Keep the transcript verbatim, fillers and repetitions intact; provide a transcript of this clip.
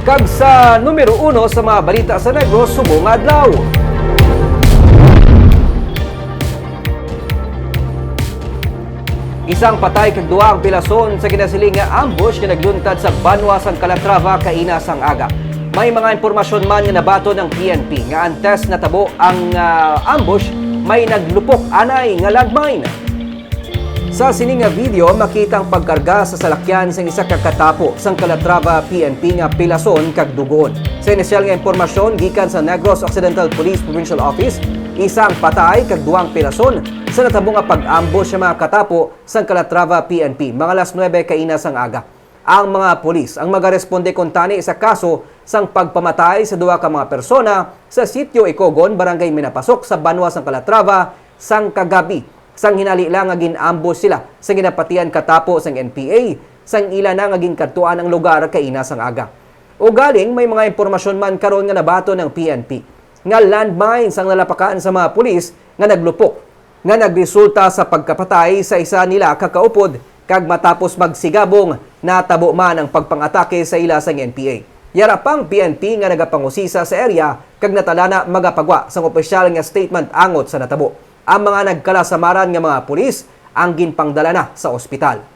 Kag sa numero uno sa mga balita sa Negros subong nga adlaw. Isang patay kag duha ang pilason sa ginasiling nga ambush nga nagluntad sa banwa sang Calatrava kaina sang aga. May mga impormasyon man nga nabaton ang P N P nga antes natabo ang ah, ambush, may naglupok anay nga landmine. Sa sini nga video, makita ang pagkarga sa salakyan sang isa ka katapo sang Calatrava P N P nga pilason kag dugon. Sa inisyal nga impormasyon gikan sa Negros Occidental Police Provincial Office, isang patay kag duhang pilason sa natabo nga pag-ambush sa mga katapo sang Calatrava P N P mga alas nuebe kaina sang aga. Ang mga pulis ang magaresponde kuntani sa kaso sang pagpamatay sa duha ka mga persona sa Sitio Ikogon, Barangay Minapasok, sa banwa sang Calatrava, sang kagabi. Sang hinali lang nga gin-ambush sila sa ginapatian katapo sang N P A, sang ila na nga ginkadtuan ang lugar kaina sang aga. Ugaling may mga impormasyon man karon nga nabaton ang P N P nga landmine sang nalapakan sa mga pulis nga naglupok, nga nagresulta sa pagkapatay sa isa nila ka kaupod, kag matapos magsigabong, natabo man ang pagpang-atake sa ila sang N P A. Yara pa ang P N P nga nagapangusisa sa area kag natalana magapagwa sang opisyal nga statement angot sa natabo. Ang mga nagkalasamaran nga mga pulis ang ginpangdala na sa ospital.